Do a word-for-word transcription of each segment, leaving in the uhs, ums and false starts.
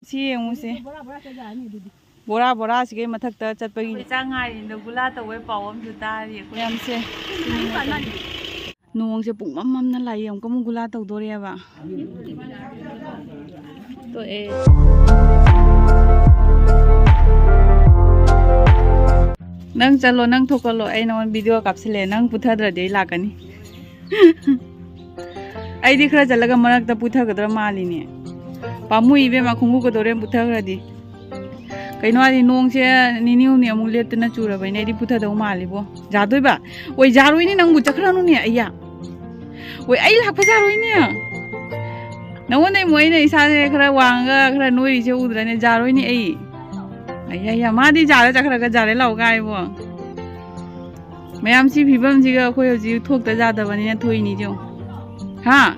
ꯁꯤ ꯌꯦꯡꯉꯨꯁꯦ꯫ ꯕꯣꯔꯥ ꯕꯣꯔꯥꯁꯤꯒꯤ ꯃꯊꯛꯇ ꯆꯠꯄꯒꯤ꯫ ꯑꯩꯈꯣꯏ ꯆꯥꯛ ꯉꯥꯏꯔꯤꯉꯩꯗ ꯒꯨꯂꯥ ꯇꯧꯕꯩ ꯄꯥꯎ ꯑꯃꯁꯨ ꯇꯥꯔꯤ ꯑꯩꯈꯣꯏ꯫ ꯃꯌꯥꯝꯁꯦ꯫ ꯅꯣꯡꯁꯦ ꯄꯨꯡꯃꯝ ꯃꯝꯅ ꯂꯥꯛꯏ, ꯑꯃꯨꯛꯀ ꯑꯃꯨꯛ ꯒꯨꯂꯥ ꯇꯧꯗꯣꯔꯦꯕ꯫ ꯇꯣꯛꯑꯦ꯫ ꯅꯪ ꯆꯠꯂꯣ, ꯅꯪ ꯊꯣꯛꯀꯠꯂꯣ, ꯑꯩ ꯅꯉꯣꯟꯗ ꯚꯤꯗꯤꯑꯣ ꯀꯥꯞꯁꯤꯜꯂꯦ, ꯅꯪ ꯄꯨꯊꯗ꯭ꯔꯗꯤ ꯑꯩ ꯂꯥꯛꯀꯅꯤ꯫ ꯑꯩꯗꯤ ꯈꯔ ꯆꯠꯂꯒ ꯃꯔꯛꯇ ꯄꯨꯊꯒꯗ꯭ꯔꯥ ꯃꯥꯜꯂꯤꯅꯦ꯫ ꯄꯥꯝꯃꯨꯏ ꯏꯕꯦꯝꯃ, ꯈꯣꯡꯎꯞꯀꯗꯣ ꯍꯣꯔꯦꯟ ꯄꯨꯊꯈ꯭ꯔꯗꯤ꯫ ꯀꯩꯅꯣ ꯍꯥꯏꯗꯤ ꯅꯣꯡꯁꯦ ꯅꯤꯅꯤ ꯍꯨꯝꯅꯤ ꯑꯃꯨꯛ ꯂꯦꯞꯇꯅ ꯆꯨꯔꯕꯅꯤꯅ ꯑꯩꯗꯤ ꯄꯨꯊꯗꯧ ꯃꯥꯜꯂꯤꯕꯣ꯫ ꯌꯥꯗꯣꯏꯕ? ꯑꯣꯏ, ꯌꯥꯔꯣꯏꯅꯦ ꯅꯪꯕꯨ, ꯆꯠꯈ꯭ꯔꯅꯨꯅꯦ ꯑꯩꯌꯥ꯫ ꯑꯣꯏ, ꯑꯩ ꯂꯥꯛꯄ ꯌꯥꯔꯣꯏꯅꯦ꯫ ꯅꯉꯣꯟꯗꯩ ꯑꯃꯨꯛ ꯑꯩꯅ ꯏꯁꯥꯁꯦ ꯈꯔ ꯋꯥꯡꯉꯒ ꯈꯔ ꯅꯣꯏꯔꯤꯁꯦ ꯎꯗ꯭ꯔꯅꯦ? ꯌꯥꯔꯣꯏꯅꯦ ꯑꯩ꯫ ꯑꯩꯌꯥ, ꯃꯥꯗꯤ ꯖꯥꯔ ꯆꯠꯈ꯭ꯔꯒ ꯖꯥꯔꯦ ꯂꯥꯎ ꯀꯥꯏꯕꯣ꯫ ꯃꯌꯥꯝ ꯁꯤ ꯐꯤꯕꯝꯁꯤꯒ ꯑꯩꯈꯣꯏ ꯍꯧꯖꯤꯛ ꯊꯣꯛꯇ ꯌꯥꯗꯕꯅꯤꯅ ꯊꯣꯛꯏꯅꯤ ꯌꯦꯡꯉꯨ꯫ ꯍꯥ?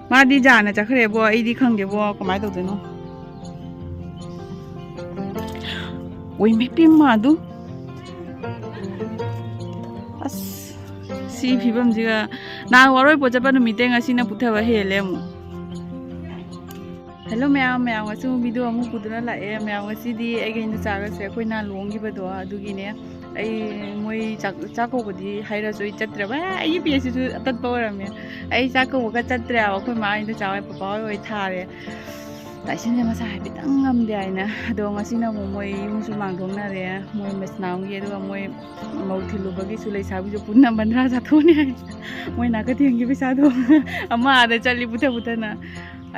ꯃꯥꯗꯤ ꯖꯥꯔꯅ ꯆꯠꯈ꯭ꯔꯦꯕꯣ, ꯑꯩꯗꯤ ꯈꯪꯗꯦꯕꯣ ꯀꯃꯥꯏꯅ ꯇꯧꯗꯣꯏꯅꯣ꯫ ꯑꯣꯏ ꯃꯦꯄꯤꯝꯃ ꯑꯗꯨ꯫ ꯑꯁ, ꯁꯤ ꯐꯤꯕꯝꯁꯤꯒ ꯅꯍꯥꯟ ꯋꯥꯔꯣꯏ ꯄꯣꯠ ꯆꯠꯄ ꯅꯨꯃꯤꯠꯇꯩ ꯉꯁꯤꯅ ꯄꯨꯊꯕ ꯍꯦꯜꯂꯦ ꯑꯃꯨꯛ꯫ ꯍꯦꯜꯂꯣ ꯃꯌꯥꯝ, ꯃꯌꯥꯝ ꯉꯁꯤ ꯑꯃꯨꯛ ꯚꯤꯗꯤꯑꯣ ꯑꯃꯨꯛ ꯄꯨꯗꯨꯅ ꯂꯥꯛꯑꯦ꯫ ꯃꯌꯥꯝ ꯉꯁꯤꯗꯤ ꯑꯩꯒ ꯏꯟꯗꯣꯆꯥꯒꯁꯦ ꯑꯩꯈꯣꯏ ꯅꯍꯥꯟ ꯂꯨꯍꯣꯡꯈꯤꯕꯗꯣ ꯑꯗꯨꯒꯤꯅꯦ꯫ ꯑꯩ ꯃꯣꯏ ꯆꯥꯛ, ꯆꯥꯛ ꯀꯧꯕꯗꯤ ꯍꯥꯏꯔꯁꯨ ꯑꯩ ꯆꯠꯇ꯭ꯔꯦꯕ꯫ ꯑꯦ, ꯑꯩꯒꯤ ꯄꯦꯁꯁꯤꯁꯨ ꯑꯇꯠꯄ ꯑꯣꯏꯔꯝꯃꯦ꯫ ꯑꯩ ꯆꯥꯛ ꯀꯧꯕꯒ ꯆꯠꯇ꯭ꯔꯦꯕ꯫ ꯑꯩꯈꯣꯏ ꯃꯥ ꯏꯟꯗꯣꯆꯥ ꯍꯣꯏ ꯄꯄꯥ ꯍꯣꯏ ꯑꯣꯏ ꯊꯥꯔꯦ꯫ ꯇꯥꯏꯁꯤꯟꯁꯦ ꯃꯁꯥ ꯍꯥꯏꯐꯦꯠꯇꯪ ꯉꯝꯗꯦ ꯍꯥꯏꯅ꯫ ꯑꯗꯣ ꯉꯁꯤꯅ ꯑꯃꯨꯛ ꯃꯣꯏ ꯌꯨꯝꯁꯨ ꯃꯥꯡꯊꯣꯛꯅꯔꯦ꯫ ꯃꯣꯏ ꯃꯆꯤꯟ ꯃꯅꯥꯎꯒꯤ, ꯑꯗꯨꯒ ꯃꯣꯏ ꯃꯧ ꯊꯤꯜꯂꯨꯕꯒꯤꯁꯨ ꯂꯩꯁꯥꯕꯤꯁꯨ ꯄꯨꯟꯅ ꯕꯟꯗ꯭ꯔꯥ ꯆꯥꯊꯣꯛꯅꯤ ꯍꯥꯏ꯫ ꯃꯣꯏ ꯅꯥꯀ ꯊꯦꯡꯒꯤ ꯄꯩꯁꯥꯗꯣ ꯑꯃ ꯑꯥꯗ ꯆꯠꯂꯤ ꯄꯨꯊ ꯄꯨꯊꯅ꯫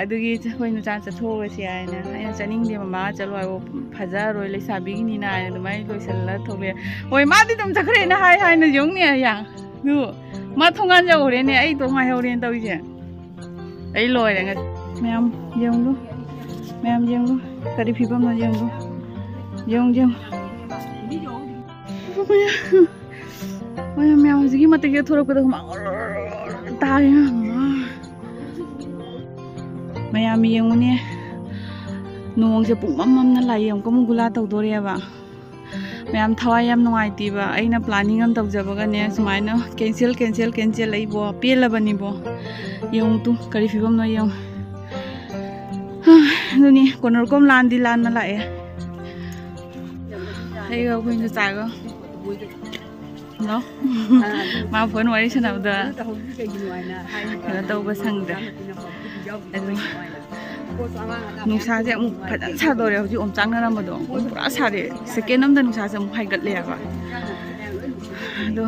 ꯑꯗꯨꯒꯤ ꯑꯩꯈꯣꯏ ꯅꯨꯆꯥ ꯆꯠꯊꯣꯛꯑꯁꯤ ꯍꯥꯏꯅ꯫ ꯑꯩꯅ ꯆꯠꯅꯤꯡꯗꯦ ꯃꯃꯥ ꯆꯠꯂꯣ ꯍꯥꯏꯕ, ꯐꯖꯔꯣꯏ ꯂꯩꯁꯥꯕꯤꯒꯤꯅꯤꯅ ꯍꯥꯏꯅ ꯑꯗꯨꯃꯥꯏꯅ ꯂꯣꯏꯁꯤꯜꯂ ꯊꯣꯛꯂꯛꯑꯦ꯫ ꯍꯣꯏ ꯃꯥꯗꯤ ꯑꯗꯨꯝ ꯆꯠꯈ꯭ꯔꯦꯅ ꯍꯥꯏ ꯍꯥꯏꯅ ꯌꯦꯡꯅꯤ ꯑꯌꯥ꯫ ꯑꯗꯨ ꯃꯥ ꯊꯣꯡꯒꯥꯟ ꯌꯧꯈ꯭ꯔꯦꯅꯦ, ꯑꯩ ꯏꯇꯣꯝ ꯉꯥꯏꯍꯧꯔꯦꯅ ꯇꯧꯔꯤꯁꯦ꯫ ꯑꯩ ꯂꯣꯏꯔꯦ ꯉꯁꯤ꯫ ꯃꯌꯥꯝ ꯌꯦꯡꯉꯨ, ꯃꯌꯥꯝ ꯌꯦꯡꯉꯨ, ꯀꯔꯤ ꯐꯤꯕꯝꯅꯣ ꯌꯦꯡꯉꯨ, ꯌꯦꯡꯉꯨ, ꯌꯦꯡꯉꯨ꯫ ꯃꯌꯥꯝ, ꯃꯌꯥꯝ ꯍꯧꯖꯤꯛꯀꯤ ꯃꯇꯦꯛꯁꯦ ꯊꯣꯔꯛꯄꯗ ꯍꯨꯃꯥꯡ ꯑꯣꯔꯣ ꯇꯥꯔꯦ ꯏꯃꯥ꯫ ꯃꯌꯥꯝ ꯌꯦꯡꯉꯨꯅꯦ, ꯅꯣꯡꯁꯦ ꯄꯨꯡꯃꯝ ꯃꯝꯅ ꯂꯥꯛꯑꯦ, ꯑꯃꯨꯛꯀ ꯑꯃꯨꯛ ꯒꯨꯂꯥ ꯇꯧꯗꯣꯔꯦꯕ꯫ ꯃꯌꯥꯝ ꯊꯋꯥꯏ ꯌꯥꯝ ꯅꯨꯡꯉꯥꯏꯇꯦꯕ꯫ ꯑꯩꯅ planning ꯑꯃ ꯇꯧꯖꯕꯒꯅꯦ ꯁꯨꯃꯥꯏꯅ cancel, cancel, cancel꯫ ꯑꯩꯕꯣ ꯄꯦꯜꯂꯕꯅꯤꯕꯣ꯫ ꯌꯦꯡꯉꯨ ꯇꯨ ꯀꯔꯤ ꯐꯤꯕꯝꯅꯣ ꯌꯦꯡꯉꯨ꯫ ꯑꯗꯨꯅꯤ, ꯀꯣꯅꯔ ꯀꯣꯝ ꯂꯥꯟꯗꯤ ꯂꯥꯟꯅ ꯂꯥꯛꯑꯦ꯫ ꯑꯩꯒ ꯑꯩꯈꯣꯏ ꯏꯟꯗꯣꯆꯥꯒ꯫ ꯍꯜꯂꯣ꯫ ꯃꯥ ꯐꯣꯟ ꯋꯥꯔꯤ ꯁꯥꯟꯅꯕꯗ ꯀꯩꯅꯣ ꯇꯧꯕ ꯁꯪꯗ꯭ꯔꯦ꯫ ꯑꯗꯨ ꯅꯨꯡꯁꯥꯁꯦ ꯑꯃꯨꯛ ꯐꯖꯅ ꯁꯥꯗꯧꯔꯦ꯫ ꯍꯧꯖꯤꯛ ꯑꯣꯝꯆꯥꯛꯅꯔꯝꯕꯗꯣ ꯑꯃꯨꯛ ꯄꯨꯔꯥ ꯁꯥꯔꯦ꯫ ꯁꯦꯀꯦꯟ ꯑꯃꯗ ꯅꯨꯡꯁꯥꯁꯦ ꯑꯃꯨꯛ ꯍꯥꯏꯒꯠꯂꯦꯕ꯫ ꯑꯗꯣ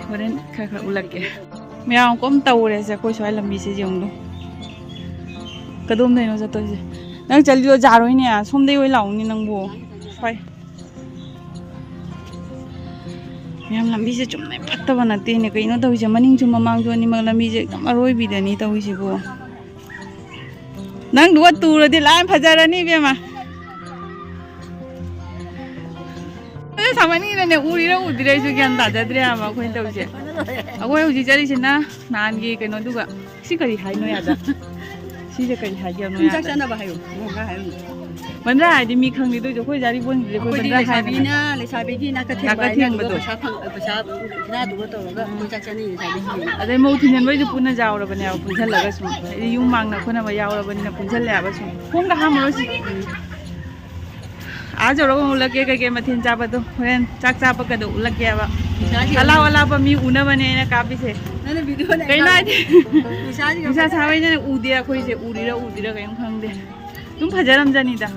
ꯍꯣꯔꯦꯟ ꯈꯔ ꯈꯔ ꯎꯠꯂꯛꯀꯦ꯫ ꯃꯌꯥꯝ ꯀꯣꯝ ꯇꯧꯔꯦꯁꯦ ꯑꯩꯈꯣꯏ ꯁ꯭ꯋꯥꯏ ꯂꯝꯕꯤꯁꯦ ꯌꯦꯡꯉꯨ꯫ ꯀꯗꯣꯝꯗꯩꯅꯣ ꯆꯠꯇꯣꯏꯁꯦ? ꯅꯪ ꯆꯠꯂꯤꯗꯣ ꯖꯥꯔꯣꯏꯅꯦ, ꯁꯣꯝꯗꯩ ꯑꯣꯏ ꯂꯥꯛꯎꯅꯦ ꯅꯪꯕꯨ꯫ ꯁ꯭ꯋꯥꯏ꯫ ꯃꯌꯥꯝ ꯂꯝꯕꯤꯁꯦ ꯆꯨꯝꯅ ꯐꯠꯇꯕ ꯅꯠꯇꯦꯅꯦ꯫ ꯀꯩꯅꯣ ꯇꯧꯔꯤꯁꯦ? ꯃꯅꯤꯡꯁꯨ ꯃꯃꯥꯡꯁꯨ ꯑꯅꯤꯃꯛ ꯂꯝꯕꯤꯁꯦ ꯑꯗꯨꯝ ꯑꯔꯣꯏꯕꯤꯗꯅꯤ ꯇꯧꯔꯤꯁꯤꯕꯨ꯫ ꯅꯪꯗꯨꯒ ꯇꯨꯔꯗꯤ ꯂꯥꯏ ꯐꯖꯔꯅꯤ ꯏꯕꯦꯝꯃ꯫ ꯑꯗꯨ ꯁꯥꯃꯟꯒꯤꯗꯅꯦ ꯎꯔꯤꯔ ꯎꯗ꯭ꯔꯤꯔ ꯑꯩꯁꯨ ꯒ꯭ꯌꯥꯟ ꯇꯥꯖꯗ꯭ꯔꯦ ꯍꯥꯏꯕ ꯑꯩꯈꯣꯏꯅ ꯇꯧꯔꯤꯁꯦ꯫ ꯑꯩꯈꯣꯏ ꯍꯧꯖꯤꯛ ꯆꯠꯂꯤꯁꯤꯅ ꯅꯍꯥꯟꯒꯤ ꯀꯩꯅꯣꯗꯨꯒ꯫ ꯁꯤ ꯀꯔꯤ ꯍꯥꯏꯅꯣ ꯌꯥꯗ? ꯁꯤꯁꯦ ꯀꯔꯤ ꯍꯥꯏꯒꯦ ꯅꯣꯏ ꯁꯨꯝ ꯆꯥꯛ ꯌꯥꯗ? ꯆꯥꯅꯕ ꯍꯥꯏꯌꯨ꯫ ꯃꯣꯡꯒ ꯍꯥꯏꯌꯨ꯫ ꯕꯟꯗ꯭ꯔꯥ ꯍꯥꯏꯗꯤ ꯃꯤ ꯈꯪꯗꯦ, ꯑꯗꯨ ꯑꯣꯏꯁꯨ ꯑꯩꯈꯣꯏ ꯌꯥꯔꯤꯄꯣꯛꯅꯗꯤ ꯑꯩꯈꯣꯏ ꯑꯩꯈꯣꯏꯗꯤ ꯕꯟꯗ꯭ꯔꯥ ꯍꯥꯏꯕꯅꯦ꯫ ꯂꯩꯁꯥꯕꯤꯅ ꯂꯩꯁꯥꯕꯤꯒꯤ ꯅꯥꯀ ꯊꯦꯡꯕ ꯅꯥꯀ ꯍꯥꯏꯅ ꯑꯗꯨꯒ ꯊꯦꯡꯕꯗꯣ꯫ ꯄꯩꯁꯥ ꯐꯪ-, ꯄꯩꯁꯥ ꯏꯅꯥꯗꯨꯒ ꯇꯧꯔꯒ ꯑꯩꯈꯣꯏ ꯆꯥꯛ ꯆꯥꯅꯩ ꯂꯩꯁꯥꯕꯤꯁꯤꯡ꯫ ꯑꯗꯩ ꯃꯧ ꯊꯤꯟꯖꯟꯕꯩꯁꯨ ꯄꯨꯟꯅ ꯌꯥꯎꯔꯕꯅꯦꯕ, ꯄꯨꯟꯁꯤꯜꯂꯒ ꯁꯨꯝ꯫ ꯍꯥꯏꯗꯤ ꯌꯨꯝ ꯃꯥꯡꯅ ꯈꯣꯠꯅꯕ ꯌꯥꯎꯔꯕꯅꯤꯅ ꯄꯨꯟꯁꯤꯜꯂꯦ ꯍꯥꯏꯕ ꯁꯨꯝ꯫ ꯈꯣꯡꯒ ꯍꯥꯝꯃꯔꯣꯏꯁꯤ꯫ ꯑꯥ ꯌꯧꯔꯒ ꯑꯃꯨꯛ ꯎꯠꯂꯛꯀꯦ ꯀꯩꯀꯩ ꯃꯊꯦꯜ ꯆꯥꯕꯗꯣ꯫ ꯍꯣꯔꯦꯟ ꯆꯥꯛ ꯆꯥꯕꯒꯗꯣ ꯎꯠꯂꯛꯀꯦꯕ꯫ ꯅꯤꯁꯥꯁꯤ ꯑꯂꯥꯎ ꯑꯂꯥꯎꯕ ꯃꯤ ꯎꯅꯕꯅꯦꯅ ꯀꯥꯞꯄꯤꯁꯦ꯫ ꯅꯪꯅ ꯚꯤꯗꯤꯑꯣ ꯂꯩ ꯀꯩꯅꯣ ꯀꯥꯞ-, ꯍꯥꯏꯗꯤ? ꯅꯤꯁꯥꯁꯤ ꯅꯨꯡꯁꯥ ꯀꯥꯞ-, ꯁꯥꯕꯩꯅ ꯎꯗꯦ ꯑꯩꯈꯣꯏꯁꯦ, ꯎꯔꯤꯔ ꯎꯗ꯭ꯔꯤꯔ ꯀꯩꯝ ꯈꯪꯗꯦ꯫ ꯑꯗꯨꯝ ꯐꯖꯔꯝꯖꯅꯤꯗ꯫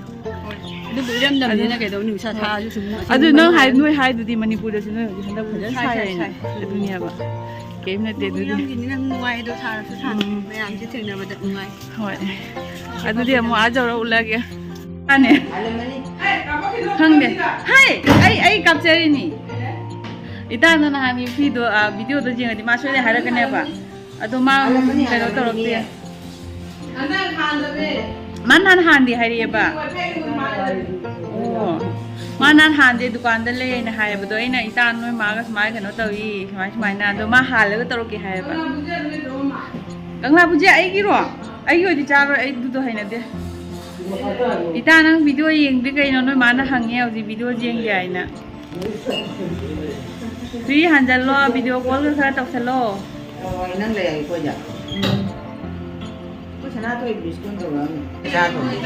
ꯑꯗꯨꯕꯨ ꯏꯔꯝꯗꯝꯅꯤꯅ ꯑꯗꯨ ꯀꯩꯗꯧꯅꯤ? ꯅꯨꯡꯁꯥ ꯁꯥꯔꯁꯨ ꯁꯨꯝ ꯑꯗꯨ ꯅꯪ ꯍꯥꯏ-, ꯅꯣꯏ ꯍꯥꯏꯗꯨꯗꯤ ꯃꯅꯤꯄꯨꯔꯗꯁꯨ ꯅꯣꯏ ꯍꯧꯖꯤꯛ ꯍꯟꯗꯛ ꯐꯖꯅ ꯁꯥꯏ, ꯁꯥꯏ, ꯁꯥꯏ, ꯁꯥꯏ꯫ ꯁꯥꯏ꯫ ꯑꯗꯨꯅꯦꯕ꯫ ꯀꯩꯝ ꯅꯠꯇꯦ ꯑꯗꯨꯗꯤ꯫ ꯏꯔꯝꯒꯤꯅꯤꯅ ꯅꯨꯡꯉꯥꯏ ꯑꯗꯣ ꯁꯥꯔꯁꯨ ꯁꯥꯅ ꯎꯝ꯫ ꯃꯌꯥꯝꯁꯦ ꯊꯦꯡꯅꯕꯗ ꯅꯨꯡꯉꯥꯏ꯫ ꯍꯣꯏ꯫ ꯑꯗꯨꯗꯤ ꯑꯃꯨꯛ ꯑꯥ ꯌꯧꯔ ꯎꯠꯂꯒꯦ꯫ ꯃꯥꯅꯦ꯫ ꯈꯪꯗꯦ꯫ ꯍꯥꯏ, ꯑꯩ, ꯑꯩ ꯀꯥꯞꯆꯔꯤꯅꯤ꯫ ꯏꯇꯥꯅ ꯅꯍꯥꯟꯒꯤ ꯐꯤꯗꯣ, ꯑ, ꯚꯤꯗꯤꯑꯣꯗꯣ ꯌꯦꯡꯉꯗꯤ ꯃꯥ ꯁꯣꯏꯗꯅ ꯍꯥꯏꯔꯛꯀꯅꯦꯕ꯫ ꯑꯗꯣ ꯃꯥ ꯀꯩꯅꯣ ꯇꯧꯔꯛꯇꯦ꯫ ꯃꯥ ꯅꯍꯥꯟ ꯍꯥꯟꯗꯦ ꯍꯥꯏꯔꯛꯑꯦꯕ꯫ ꯑꯣ꯫ ꯃꯥ ꯅꯍꯥꯟ ꯍꯥꯟꯗꯦ, ꯗꯨꯀꯥꯟꯗ ꯂꯩꯌꯦꯅ ꯍꯥꯏꯌꯦꯕ꯫ ꯑꯗꯣ ꯑꯩꯅ ꯏꯇꯥ ꯅꯣꯏ ꯃꯥꯒ ꯁꯨꯃꯥꯏꯅ ꯀꯩꯅꯣ ꯇꯧꯏ, ꯁꯨꯃꯥꯏ ꯁꯨꯃꯥꯏꯅ꯫ ꯑꯗꯣ ꯃꯥ ꯍꯥꯜꯂꯒ ꯇꯧꯔꯛꯀꯦ ꯍꯥꯏꯌꯦꯕ꯫ ꯀꯪꯂꯥ ꯕꯨꯖꯤꯌꯥ ꯑꯩꯒꯤꯔꯣ? ꯑꯩꯒꯤ ꯑꯣꯏꯗꯤ ꯆꯥꯔꯣꯏ, ꯑꯩ ꯑꯗꯨꯗꯣ ꯍꯩꯅꯗꯦ꯫ ꯏꯇꯥ ꯅꯪ ꯚꯤꯗꯤꯑꯣ ꯌꯦꯡꯗ꯭ꯔꯤ ꯀꯩꯅꯣ? ꯅꯣꯏ ꯃꯥꯅ ꯍꯪꯉꯦ ꯍꯧꯖꯤꯛ ꯚꯤꯗꯤꯑꯣ ꯌꯦꯡꯒꯦ ꯍꯥꯏꯅ꯫ ꯁꯤ ꯍꯟꯖꯜꯂꯣ, ꯚꯤꯗꯤꯑꯣ ꯀꯣꯜꯒ ꯈꯔ ꯇꯧꯁꯜꯂꯣ꯫ ꯍꯣꯏ, ꯅꯪ ꯂꯩ ꯑꯩꯈꯣꯏꯗ꯫ ꯎꯝ꯫ ꯆꯥꯊꯣꯛꯏ ꯕꯤꯁꯀꯨꯠ ꯇꯧꯔꯒ ꯆꯥ ꯊꯣꯡꯉꯤ꯫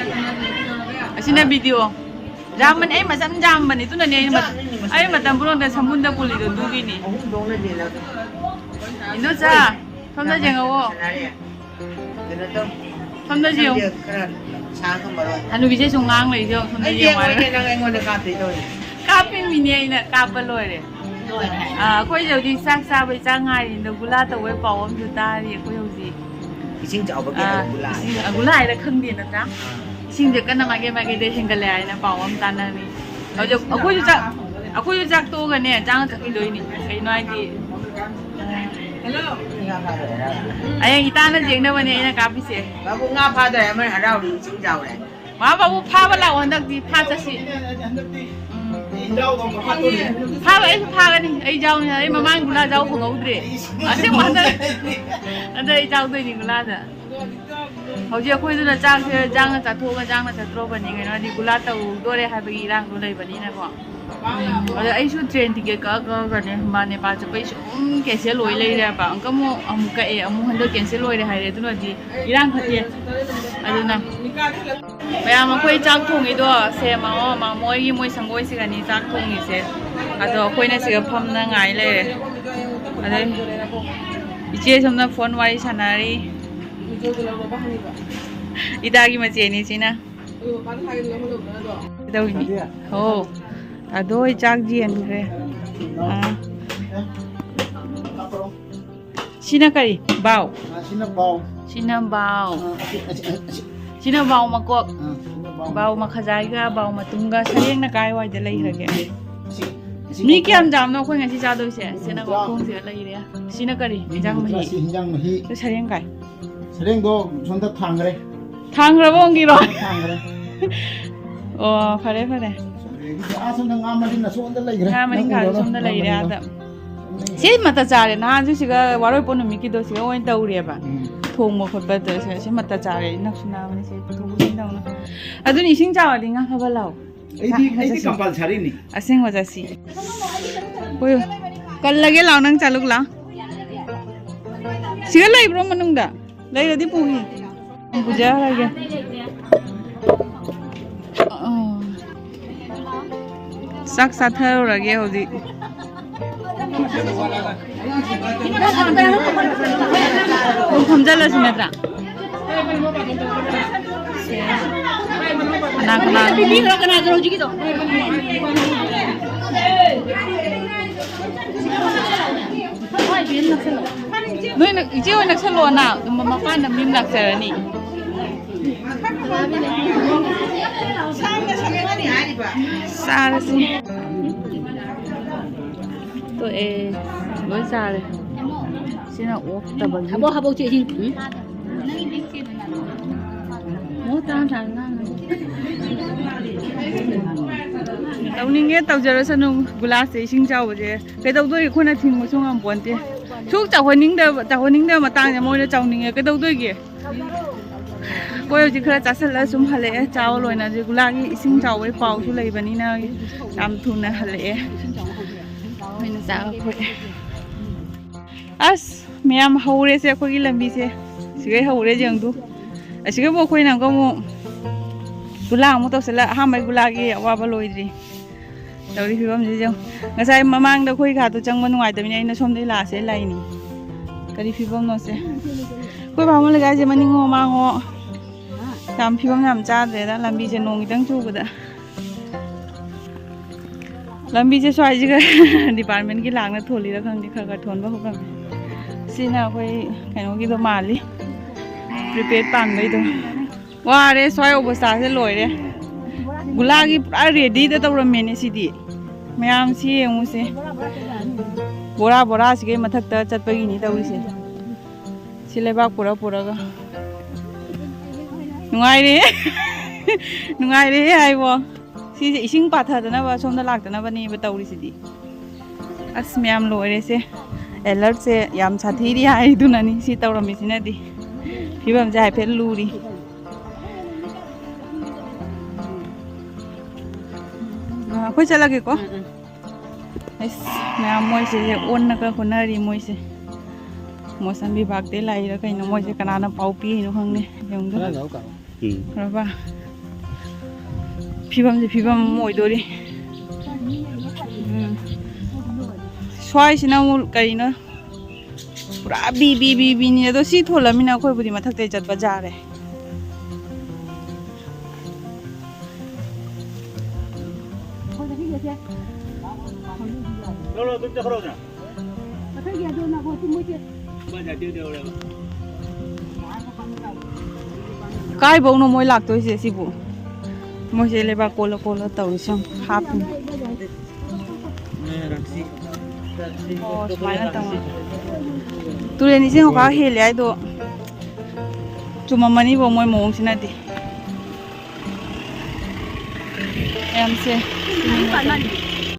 ꯑꯁꯤꯅ ꯚꯤꯗꯤꯑꯣ꯫ ꯌꯥꯝꯕꯅꯤ, ꯑꯩ ꯃꯆꯝ ꯌꯥꯝꯕꯅꯤ, ꯑꯗꯨꯅꯅꯦ ꯑꯩ ꯃ-, ꯏꯟꯖꯥꯡ ꯑꯅꯤ ꯃꯆꯝ ꯑꯩ ꯃꯇꯝ ꯄꯨꯝꯅꯃꯛꯇ ꯁꯃꯨꯟꯗ ꯄꯨꯜꯂꯤꯗꯣ ꯑꯗꯨꯒꯤꯅꯤ꯫ ꯑꯍꯨꯝ ꯊꯣꯡ ꯂꯩꯕꯤꯔꯒ꯫ ꯏꯟꯗꯣꯆꯥ, ꯁꯣꯝꯗ ꯌꯦꯡꯉꯛꯑꯣ꯫ ꯁꯥꯟꯅꯔꯦ꯫ ꯀꯩꯅꯣ ꯇꯧ꯫ ꯁꯣꯝꯗ ꯌꯦꯡꯉꯨ꯫ ꯁꯝꯁꯦ ꯈꯔ ꯁꯥꯡ ꯉꯝꯃꯔꯣꯏ꯫ ꯍꯅꯨꯕꯤꯁꯦ ꯁꯨꯝ ꯉꯥꯡ ꯂꯩꯁꯦ ꯌꯦꯡꯉꯨ, ꯁꯣꯝꯗ ꯑꯩ ꯌꯦꯡꯉꯨ ꯍꯥꯏꯔꯒ꯫ ꯌꯦꯡꯉꯣꯏꯅꯦ, ꯅꯪ ꯑꯩꯉꯣꯟꯗ ꯀꯥꯞꯇꯣꯏ ꯇꯧꯔꯤꯅꯦ꯫ ꯀꯥꯞꯄꯤꯃꯤꯅꯦ ꯑꯩꯅ, ꯀꯥꯞꯄ ꯂꯣꯏꯔꯦ꯫ ꯂꯣꯏꯔꯦ ꯍꯥꯏ꯫ ꯑꯥ, ꯑꯩꯈꯣꯏꯁꯦ ꯍꯧꯖꯤꯛ ꯆꯥꯛ ꯆꯥꯕꯩ ꯆꯥꯛ ꯉꯥꯏꯔꯤꯅ ꯒꯨꯂꯥ ꯇꯧꯕꯩ ꯄꯥꯎ ꯑꯃꯁꯨ ꯇꯥꯔꯤ ꯑꯩꯈꯣꯏ ꯍꯧꯖꯤꯛ꯫ ꯏꯁꯤꯡ ꯆꯥꯎꯕꯒꯤ ꯑꯥ, ꯍꯥꯏꯔꯣ, ꯒꯨꯂꯥ? ꯏꯁꯤꯡ, ꯑꯥ, ꯒꯨꯂꯥ ꯍꯥꯏꯔ ꯈꯪꯗꯦ ꯅꯠꯇ꯭ꯔꯥ? ꯑꯥ꯫ ꯏꯁꯤꯡꯁꯦ ꯀꯟꯅ ꯃꯥꯏꯀꯩ ꯃꯥꯏꯀꯩꯗ ꯍꯦꯟꯒꯠꯂꯦ ꯍꯥꯏꯅ ꯄꯥꯎ ꯑꯃ ꯇꯥꯟꯅꯔꯤ꯫ ꯍꯧꯖꯤꯛ ꯑꯩꯈꯣꯏꯁꯨ ꯆꯥꯛ, ꯑꯩꯈꯣꯏꯁꯨ ꯆꯥꯛ ꯇꯣꯛꯑꯒꯅꯦ ꯆꯥꯛ ꯆꯠꯈꯤꯗꯣꯏꯅꯤ꯫ ꯀꯩꯅꯣ ꯍꯥꯏꯗꯤ, ꯍꯌꯦꯡ ꯏꯇꯥꯅ ꯌꯦꯡꯅꯕꯅꯦ ꯑꯩꯅ ꯀꯥꯞꯄꯤꯁꯦ꯫ ꯕꯥꯕꯨ, ꯉꯥ ꯐꯥꯗ꯭ꯔꯦ, ꯑꯃꯅ ꯍꯔꯥꯎꯔꯤ, ꯏꯁꯤꯡ ꯆꯥꯎꯔꯦ꯫ ꯃꯥ ꯕꯥꯕꯨ ꯐꯥꯕ ꯂꯥꯛꯑꯣ, ꯍꯟꯗꯛꯇꯤ ꯐꯥ ꯆꯠꯁꯤ꯫ ꯎꯝ꯫ ꯐꯥꯕ ꯑꯩꯁꯨ ꯐꯥꯒꯅꯤ, ꯑꯩ ꯌꯥꯎꯅꯤ꯫ ꯑꯩ ꯃꯃꯥꯡ ꯒꯨꯂꯥ ꯌꯥꯎ ꯐꯪꯍꯧꯗ꯭ꯔꯦ꯫ ꯑꯁꯦꯡꯕ ꯍꯟꯗꯛ, ꯍꯟꯗꯛ ꯑꯩ ꯌꯥꯎꯗꯣꯏꯅꯤ ꯒꯨꯂꯥꯗ꯫ ꯍꯧꯖꯤꯛ ꯑꯩꯈꯣꯏꯗꯨꯅ ꯆꯥꯛꯁꯦ ꯆꯥꯛꯅ ꯆꯥꯊꯣꯛꯑꯒ ꯆꯥꯛꯅ ꯆꯠꯇ꯭ꯔꯣꯕꯅꯤ, ꯀꯩꯅꯣ ꯍꯥꯏꯗꯤ ꯒꯨꯂꯥ ꯇꯧꯗꯣꯔꯦ ꯍꯥꯏꯕꯒꯤ ꯏꯔꯥꯡꯗꯣ ꯂꯩꯕꯅꯤꯅꯀꯣ꯫ ꯑꯗꯣ ꯑꯩꯁꯨ ꯇ꯭ꯔꯦꯟ ꯇꯤꯀꯦꯠ ꯀꯛꯑ ꯀꯛꯑꯒꯅꯦ ꯃꯥ ꯅꯦꯄꯥꯜ ꯆꯠꯄꯩ ꯁꯨꯝ ꯀꯦꯟꯁꯦꯜ ꯑꯣꯏ ꯂꯩꯔꯦꯕ꯫ ꯑꯪꯀ ꯑꯃꯨꯛ, ꯑꯃꯨꯛ ꯀꯛꯑꯦ, ꯑꯃꯨꯛ ꯍꯟꯗꯛ ꯀꯦꯟꯁꯦꯜ ꯑꯣꯏꯔꯦ ꯍꯥꯏꯔꯦ꯫ ꯑꯗꯨꯅꯗꯤ ꯏꯔꯥꯡ ꯐꯠꯇꯦ꯫ ꯑꯗꯨꯅ ꯃꯌꯥꯝ ꯑꯩꯈꯣꯏ ꯆꯥꯛ ꯊꯣꯡꯉꯤꯗꯣ ꯁꯦ ꯃꯥꯃꯣ, ꯃꯥꯃꯣ ꯍꯣꯏꯒꯤ ꯃꯣꯏ ꯁꯪꯒꯣꯏꯁꯤꯒꯅꯤ ꯆꯥꯛ ꯊꯣꯡꯉꯤꯁꯦ꯫ ꯑꯗꯣ ꯑꯩꯈꯣꯏꯅ ꯁꯤꯗ ꯐꯝꯅ ꯉꯥꯏ ꯂꯩꯔꯦ꯫ ꯑꯗꯩ ꯏꯆꯦ ꯁꯣꯝꯅ ꯐꯣꯟ ꯋꯥꯔꯤ ꯁꯥꯟꯅꯔꯤ꯫ ꯏꯇꯥꯒꯤ ꯃꯆꯦꯅꯤ ꯁꯤꯅ꯫ ꯀꯩꯗꯧꯔꯤꯅꯤ? ꯍꯣ꯫ ꯑꯗꯣ ꯑꯩ ꯆꯥꯛ ꯌꯦꯟꯈ꯭ꯔꯦ꯫ ꯑꯥ꯫ ꯁꯤꯅ ꯀꯔꯤ? ꯕꯥꯎ꯫ ꯑꯥ, ꯁꯤꯅ ꯕꯥꯎ꯫ ꯁꯤꯅ ꯕꯥꯎ꯫ ꯑꯥ, ꯑꯁꯤ, ꯑꯁꯤ, ꯑꯁꯤ꯫ ꯁꯤꯅ ꯕꯥꯎ ꯃꯀꯣꯛ꯫ ꯑꯥ, ꯁꯤꯅ ꯕꯥꯎ ꯕꯥꯎ ꯃꯀꯣꯛ꯫ ꯃꯈꯥꯖꯥꯏꯒ ꯕꯥꯎ ꯃꯇꯨꯝꯒ ꯁꯔꯦꯡꯅ ꯀꯥꯏꯋꯥꯏꯗ ꯂꯩꯈ꯭ꯔꯒꯦ? ꯑꯁꯤ, ꯑꯁꯤ ꯃꯤ ꯃꯀꯣꯛ꯫ ꯀꯌꯥꯝ ꯌꯥꯝꯅꯣ ꯑꯩꯈꯣꯏ ꯉꯁꯤ ꯆꯥꯗꯣꯏꯁꯦ? ꯁꯤꯅ ꯃꯈꯣꯡꯁꯤꯒ ꯂꯩꯔꯦ꯫ ꯁꯤꯅ ꯀꯔꯤ? ꯏꯟꯖꯥꯡ ꯃꯍꯤ꯫ ꯑꯁꯤ ꯏꯟꯖꯥꯡ ꯃꯍꯤ꯫ ꯁꯔꯦꯡ ꯀꯥꯏ꯫ ꯁꯔꯦꯡꯗꯣ ꯁꯣꯝꯗ ꯊꯥꯡꯈ꯭ꯔꯦ꯫ ꯊꯥꯡꯈ꯭ꯔꯕ ꯑꯣꯡꯒꯤꯔꯣ? ꯊꯥꯡꯈ꯭ꯔꯦ꯫ ꯑꯣ, ꯐꯔꯦ, ꯐꯔꯦ꯫ ꯑꯗꯒꯤꯗꯤ ꯑꯥ ꯁꯣꯝꯗ ꯉꯥ ꯃꯔꯤꯟ ꯑꯁꯣꯝꯗ ꯂꯩꯈ꯭ꯔꯦ꯫ ꯉꯥ ꯃꯔꯤꯟ ꯅꯪ ꯈꯥꯗꯣ ꯎꯔꯕ? ꯁꯣꯝꯗ ꯉꯥ ꯂꯩꯔꯦ, ꯃꯔꯤꯟꯗꯣ꯫ ꯑꯥꯗ꯫ ꯁꯤ ꯃꯇꯥ ꯆꯥꯔꯦ꯫ ꯅꯍꯥꯟꯁꯨ ꯁꯤꯒ ꯋꯥꯔꯣꯏꯄꯣꯠ ꯅꯨꯃꯤꯠꯀꯤꯗꯣ ꯁꯤꯒ ꯑꯣꯏꯅ ꯇꯧꯔꯦꯕ꯫ ꯎꯝ꯫ ꯊꯣꯡꯕ ꯈꯣꯠꯄ ꯇꯧꯔꯦ꯫ ꯁꯤ ꯃꯇꯥ ꯆꯥꯔꯦ꯫ ꯅꯛꯁꯨ ꯅꯛꯑꯕꯅꯤ ꯁꯤ ꯄꯨꯊꯣꯛ ꯄꯨꯁꯤꯟ ꯇꯧꯅ꯫ ꯑꯗꯨꯅꯤ ꯏꯁꯤꯡ ꯆꯥꯎꯔꯗꯤ ꯉꯥ ꯐꯥꯕ ꯂꯥꯛꯑꯣ꯫ ꯑꯩꯗꯤ, ꯉꯥ ꯑꯩꯗꯤ ꯆꯠꯁꯤ꯫ ꯀꯝꯄꯜꯁꯔꯤꯅꯤ꯫ ꯑꯁꯦꯡꯕ ꯆꯠꯁꯤ꯫ ꯍꯣꯏ꯫ ꯀꯜꯂꯒꯦ ꯂꯥꯛꯑꯣ, ꯅꯪ ꯆꯠꯂꯨ ꯂꯥꯛꯑꯣ꯫ ꯁꯤꯒ ꯂꯩꯕ꯭ꯔꯣ ꯃꯅꯨꯡꯗ? ꯂꯩꯔꯗꯤ ꯄꯨꯈꯤ꯫ ꯄꯨꯖꯔꯒꯦ꯫ ꯑꯥ꯫ ꯆꯥꯛ ꯆꯥꯊꯔꯨꯔꯒꯦ ꯍꯧꯖꯤꯛ꯫ ꯑꯗꯨꯝ ꯐꯝꯖꯜꯂꯁꯤ ꯅꯠꯇ꯭ꯔꯥ? ꯀꯅꯥ ꯀꯅꯥ? ꯅꯣꯏꯅ ꯏꯆꯦ ꯍꯣꯏ ꯅꯛꯁꯜꯂꯣꯅ, ꯃꯄꯥꯟꯗ ꯃꯤ ꯑꯃ ꯂꯥꯛꯆꯔꯅꯤ꯫ ꯆꯥꯔꯁꯤ꯫ ꯇꯣꯛꯑꯦ꯫ ꯂꯣꯏ ꯆꯥꯔꯦ꯫ ꯁꯤꯅ ꯑꯣꯛꯇꯕꯒꯤ꯫ ꯍꯥꯕꯣꯛ, ꯍꯥꯕꯣꯛ ꯆꯦ, ꯏꯁꯤꯡ꯫ ꯎꯝ? ꯑꯣ, ꯇꯥꯡ ꯇꯥꯡ ꯉꯥꯡꯉꯦ꯫ ꯇꯧꯅꯤꯡꯉꯦ ꯇꯧꯖꯔꯁꯅꯨ꯫ ꯒꯨꯂꯥꯁꯁꯦ, ꯏꯁꯤꯡ ꯆꯥꯎꯕꯁꯦ ꯀꯩꯗꯧꯗꯣꯏ? ꯑꯩꯈꯣꯏꯅ ꯊꯤꯡꯕꯁꯨ ꯉꯝꯄꯣꯟꯇꯦ꯫ ꯁꯨꯛ ꯆꯥꯎꯍꯟꯅꯤꯡꯗꯕ, ꯆꯥꯎꯍꯟꯅꯤꯡꯗꯕ ꯃꯇꯥꯡꯁꯦ ꯃꯣꯏꯅ ꯆꯥꯎꯅꯤꯡꯉꯦ꯫ ꯀꯩꯗꯧꯗꯣꯏꯒꯦ? ꯑꯩꯈꯣꯏ ꯍꯧꯖꯤꯛ ꯈꯔ ꯆꯥꯁꯤꯜꯂ ꯁꯨꯝ ꯍꯜꯂꯛꯑꯦ꯫ ꯆꯥꯕ ꯂꯣꯏꯅ ꯍꯧꯖꯤꯛ ꯒꯨꯂꯥꯒꯤ ꯏꯁꯤꯡ ꯆꯥꯎꯕꯒꯤ ꯄꯥꯎꯁꯨ ꯂꯩꯕꯅꯤꯅ ꯌꯥꯝ ꯊꯨꯅ ꯍꯜꯂꯛꯑꯦ꯫ ꯑꯩꯈꯣꯏꯅ ꯆꯥꯕ ꯐꯨꯠꯂꯦ꯫ ꯑꯁ, ꯃꯌꯥꯝ ꯍꯧꯔꯦꯁꯦ ꯑꯩꯈꯣꯏꯒꯤ ꯂꯝꯕꯤꯁꯦ꯫ ꯁꯤꯒꯩ ꯍꯧꯔꯦ ꯌꯦꯡꯗꯨ꯫ ꯑꯁꯤꯒꯕꯨ ꯑꯩꯈꯣꯏꯅ ꯑꯃꯨꯛ ꯒꯨꯂꯥ ꯑꯃꯨꯛ ꯇꯧꯁꯤꯜꯂ, ꯑꯍꯥꯟꯕꯩ ꯒꯨꯂꯥꯒꯤ ꯑꯋꯥꯕ ꯂꯣꯏꯗ꯭ꯔꯤ꯫ ꯇꯧꯔꯤ ꯐꯤꯕꯝꯁꯤ ꯌꯦꯡꯉꯨ꯫ ꯉꯁꯥꯏ ꯃꯃꯥꯡꯗ ꯑꯩꯈꯣꯏ ꯒꯥꯗꯣ ꯆꯪꯕ ꯅꯨꯡꯉꯥꯏꯇꯕꯅꯤ ꯑꯩꯅ ꯁꯣꯝꯗꯩ ꯂꯥꯛꯑꯁꯦ ꯂꯥꯛꯏꯅꯤ꯫ ꯀꯔꯤ ꯐꯤꯕꯝꯅꯣꯁꯦ? ꯑꯩꯈꯣꯏ ꯚꯥꯃꯣꯟ ꯂꯩꯀꯥꯏꯁꯦ ꯃꯅꯤꯡꯉꯣ ꯃꯃꯥꯡꯉꯣ ꯌꯥꯝ ꯐꯤꯕꯝ ꯌꯥꯝ ꯆꯥꯗ꯭ꯔꯦꯗ, ꯂꯝꯕꯤꯁꯦ ꯅꯣꯡ ꯈꯤꯇꯪ ꯆꯨꯕꯗ꯫ ꯂꯝꯕꯤꯁꯦ ꯁ꯭ꯋꯥꯏꯁꯤꯒ departmentꯀꯤ ꯂꯥꯛꯅ ꯊꯣꯜꯂꯤꯔ ꯈꯪꯗꯦ, ꯈꯔ ꯈꯔ ꯊꯣꯟꯕ ꯍꯧꯔꯝꯃꯦ꯫ ꯁꯤꯅ ꯑꯩꯈꯣꯏ ꯀꯩꯅꯣꯒꯤꯗꯣ ꯃꯥꯜꯂꯤ, prepaid ꯄꯥꯟꯕꯩꯗꯣ꯫ ꯋꯥꯔꯦ, ꯁ꯭ꯋꯥꯏ ꯑꯣꯕꯁꯇꯥꯁꯦ ꯂꯣꯏꯔꯦ꯫ ꯒꯨꯂꯥꯒꯤ ꯄꯨꯔꯥ readyꯗ ꯇꯧꯔꯝꯃꯦꯅꯦ ꯁꯤꯗꯤ꯫ ꯃꯌꯥꯝ ꯁꯤ ꯌꯦꯡꯉꯨꯁꯦ꯫ ꯕꯣꯔꯥ ꯕꯣꯔꯥꯁꯤꯒꯤ ꯃꯊꯛꯇ ꯆꯠꯄꯒꯤꯅꯤ ꯇꯧꯔꯤꯁꯦ꯫ ꯁꯤ ꯂꯩꯕꯥꯛ ꯄꯨꯔ ꯄꯨꯔꯒ꯫ ꯅꯨꯡꯉꯥꯏꯔꯦ꯫ ꯅꯨꯡꯉꯥꯏꯔꯦ ꯍꯥꯏꯕꯣ꯫ ꯁꯤꯁꯦ ꯏꯁꯤꯡ ꯄꯥꯊꯗꯅꯕ ꯁꯣꯝꯗ ꯂꯥꯛꯇꯅꯕꯅꯦꯕ ꯇꯧꯔꯤꯁꯤꯗꯤ꯫ ꯑꯁ, ꯃꯌꯥꯝ ꯂꯣꯏꯔꯦꯁꯦ꯫ Alertꯁꯦ ꯌꯥꯝ ꯁꯥꯊꯤꯔꯤ ꯍꯥꯏꯗꯨꯅꯅꯤ ꯁꯤ ꯇꯧꯔꯝꯃꯤꯁꯤꯅꯗꯤ꯫ ꯐꯤꯕꯝꯁꯦ ꯍꯥꯏꯐꯦꯠ ꯂꯨꯔꯤ꯫ ꯑ, ꯑꯩꯈꯣꯏ ꯆꯠꯂꯒꯦꯀꯣ꯫ ꯎꯝ, ꯎꯝ꯫ ꯑꯁ, ꯃꯌꯥꯝ ꯃꯣꯏꯁꯦ ꯑꯣꯟꯅꯒ ꯍꯣꯠꯅꯔꯤ ꯃꯣꯏꯁꯦ꯫ ꯃꯣꯁꯟ ꯕꯤꯚꯥꯒꯇꯩ ꯂꯥꯛꯏꯔꯥ ꯀꯩꯅꯣ, ꯃꯣꯏꯁꯦ ꯀꯅꯥꯅ ꯄꯥꯎ ꯄꯤꯔꯤꯅꯣ ꯈꯪꯗꯦ꯫ ꯌꯦꯡꯉꯨꯗ꯫ ꯎꯝ꯫ ꯎꯔꯕ? ꯐꯤꯕꯝꯁꯦ ꯐꯤꯕꯝ ꯑꯃ ꯑꯣꯏꯗꯣꯔꯤ꯫ ꯎꯝ꯫ ꯁ꯭ꯋꯥꯏꯁꯤꯅ ꯑꯃꯨꯛ ꯀꯔꯤꯅꯣ? ꯄꯨꯔꯥ ꯕꯤ ꯕꯤ ꯕꯤ ꯕꯤꯅꯤ꯫ ꯑꯗꯣ ꯁꯤ ꯊꯣꯜꯂꯃꯤꯅ ꯑꯩꯈꯣꯏꯕꯨꯗꯤ ꯃꯊꯛꯇꯩ ꯆꯠꯄ ꯌꯥꯔꯦ꯫ ꯀꯥꯏꯐꯧꯅꯣ ꯃꯣꯏ ꯂꯥꯛꯇꯣꯏꯁꯦ ꯁꯤꯕꯨ? ꯃꯣꯏꯁꯦ ꯂꯩꯕꯥꯛ ꯀꯣꯜꯂ ꯀꯣꯜꯂ ꯇꯧꯔꯤꯁꯦ ꯌꯥꯝ ꯍꯥꯞꯄꯤꯅꯦ꯫ ꯑꯣ, ꯁꯨꯃꯥꯏꯅ ꯇꯧꯅ꯫ ꯇꯨꯔꯦꯟ ꯏꯁꯤꯡ ꯈꯔ ꯍꯦꯜꯂꯦ ꯍꯥꯏꯗꯣ ꯆꯨꯝꯃꯝꯃꯅꯤꯕꯣ, ꯃꯣꯏ ꯃꯑꯣꯡꯁꯤꯅꯗꯤ꯫ ꯃꯌꯥꯝꯁꯦ꯫